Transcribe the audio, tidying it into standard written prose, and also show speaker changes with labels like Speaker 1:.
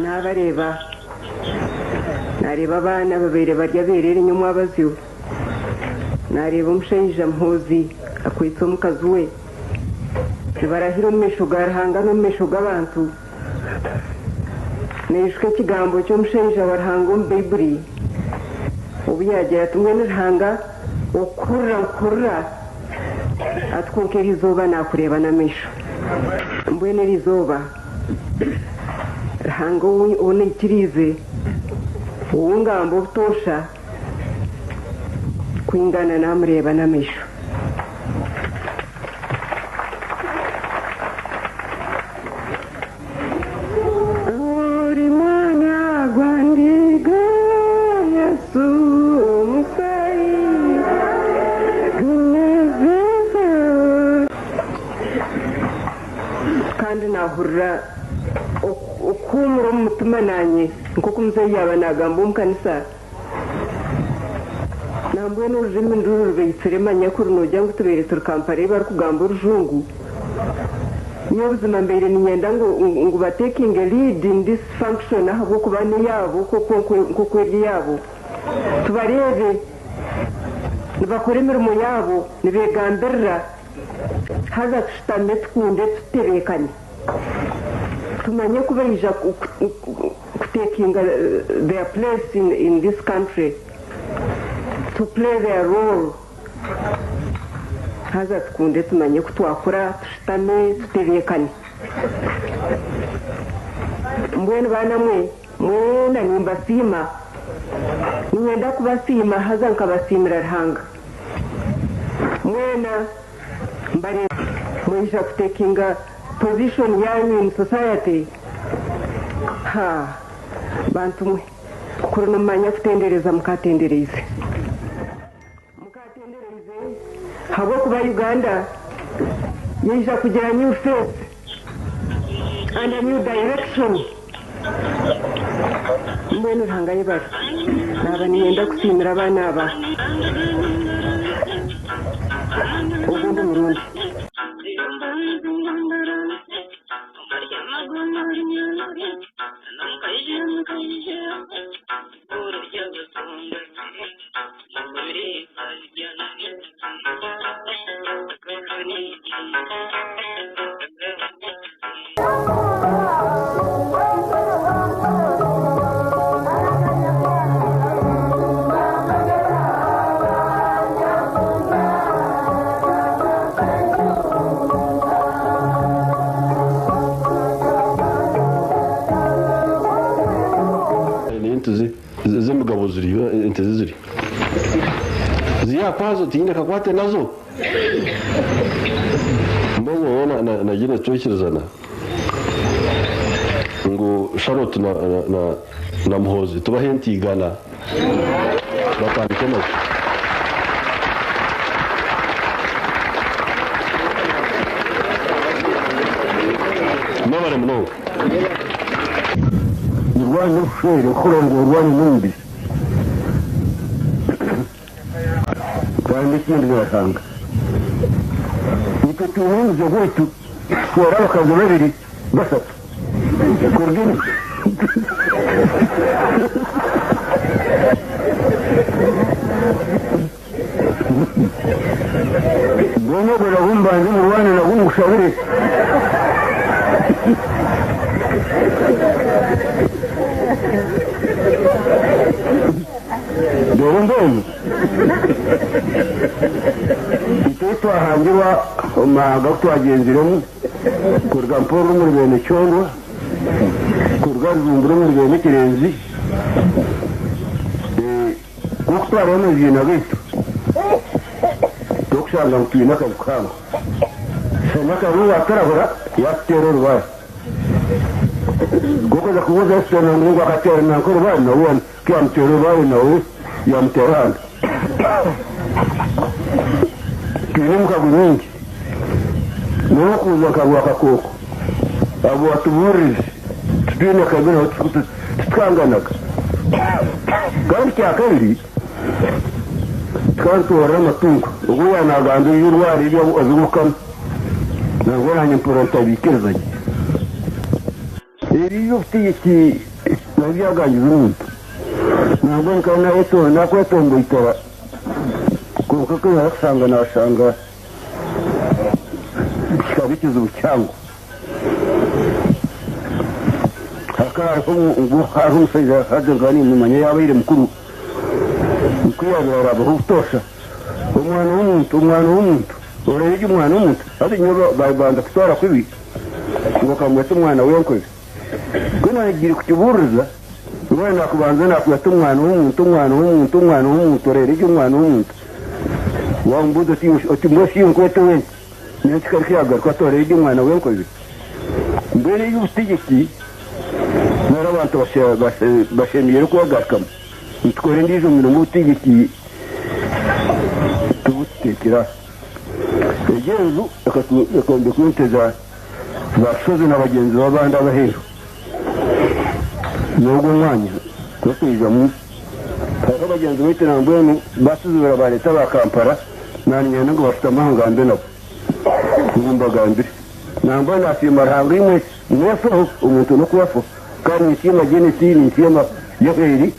Speaker 1: Naabareeba, naareeba abaana ababaire bari abeereere nyomwabazyo, naareeba omushaija Muhoozi akwaitse omukazi we, nibarahira omu maisho ga Ruhanga n'omu maisho g'abantu. Naijuka ekigambo ky'omushaija wa Ruhanga omu Baiburi obu yaagira ati, Mbwenu Ruhanga okukuhurira nkuhurira, ati kwonka eri izooba naakureeba n'amaisho. Mbwenu eri izooba Ruhanga ou naikiriize, ou ngamba obutoosha kwingana naamureeba n'amaisho. Ori mwana gwa ndiga Yesu omusayi gunezeza. Kandi nahurira okuhumura omu mutima nanye nkoku muzeyi yaba nagamba omu kanisa. Nambwenu orurimi nirwo rubaitsire manya kuri nogira ngu tubaire turi Kampala ei barikugamba orujungu. Nyowe buzima mbaire niinyenda ngu ngu batekinge lead in this function ahabw'okuba n'eyaabo nk'oku eri eyaabo. Tubareebe nibakora emirimo yaabo nibeegambirira haza tushutame tukunde tutebeekane tumanye ku baija kutekinga their place in this country to play their role. Haza tukunde tumanye ku twakura tushutame tutebeekane. Mbwenu baana mwe, mwena nimbasiima. Niinyenda kubasiima haza nkabasiimira Ruhanga. Mwena mbareebe mwaija kutekinga position yaanyu in society. Haa bantu mwe, kuri nimumanya kutendereza mukaatendereize. Mukatendereize habwokuba Uganda yaija kugira new face and a new direction. Mbwenu Ruhanga ayebare. Naaba niinyenda kusiimira abaana aba ogundi murundi.
Speaker 2: Ente z'emigabo ziri ente ze ziri ziri aha kwazo tihaine kakwate nazo mbwenu nyowe nagiire nitwikirizana ngu Charlotte na Muhoozi tubahe ente igana batandike nazo. Mwebare munonga.
Speaker 3: Nirwana n'obushwere kukora ngu orwane n'omubiri. Kandi ekindi Ruhanga, itwe twine omuze gwaitu kushwera abakazi babiri bashatu kuruga Mbwenu ogwo nagwo mubanze murwane nagwo mugushabire. Reero mbwenu itwe ei twahangirwa omu mahanga agu twagyenziremu, kuruga Mpororo omuri beene Kyondwa, kuruga Rujumbura omuri beene Kirenzi, Nk'oku twareeba amaziina gaitu, tokushanga ngu twine akabi kahango. Shanyaka we waaturahura yaatuteera orubaare. Nk'okuza kubuuza Esita ngu ngu akateera nanka orubaare, nawe ku yaamuteera orubaare nawe yaamuteera ahandi. Twine emikago mingi. N'okuuza nka Rwakakooko, abo batubuuririze titwine kabi nabo titukanganaga. Kandi kyakabiri tukaba nitworora amatungo. Ogwo yaaba naagamba eby'orwari ebi abigurukamu, nangwa naanye mpurira ntabiikiriza gye. Ebi eby'obutegyeki nabyo byagangiza omuntu. Nangwa nkaba nakwetomboitera kwonka ku naarikushanga naashanga kikaba ekizibu kihango. Hakaba hariho ngu hariho omushaija hati nkaba niimumanya yaabaire mukuru nikwo yaabaire araabaho obutoosha. Omwana w'omuntu, omwana w'omuntu, oreebe gye omwana w'omuntu. Haza nyowe baabanza kutwara kubi ngu bakamweta omwana w'enkozi. Ku naagiire kukibuuririza, nyowe naakubanza naakweta omwana w'omuntu, omwana w'omuntu, omwana w'omuntu, oreebe gye omwana w'omuntu. Waambuuza oti, oti mbwenu shi nkwete wena? Nyowe kikaba kyagaruka ati oreebe gye omwana w'enkozi. Mbwenu eby'obutegyeki nari abantu bashemereire kwagarukamu. Nitukora endiijo mirimo obutegyeki tubututeekire aha. Egyo enju ekombekwa ente za Sozi na bagyenzi be abandi ab'aheeru. N'ogwo mwanya turikwijamu hariho bagyenzi baitu nambwenu batuzibira bareeta aba Kampala naniinyenda ngu bashutame aha ngambe nabo ngu mbagambire. Nambwenu nasiima Ruhanga imwe mwefeho omuntu n'okwefo kandi ninsiima Janet ninsiima Yoheri.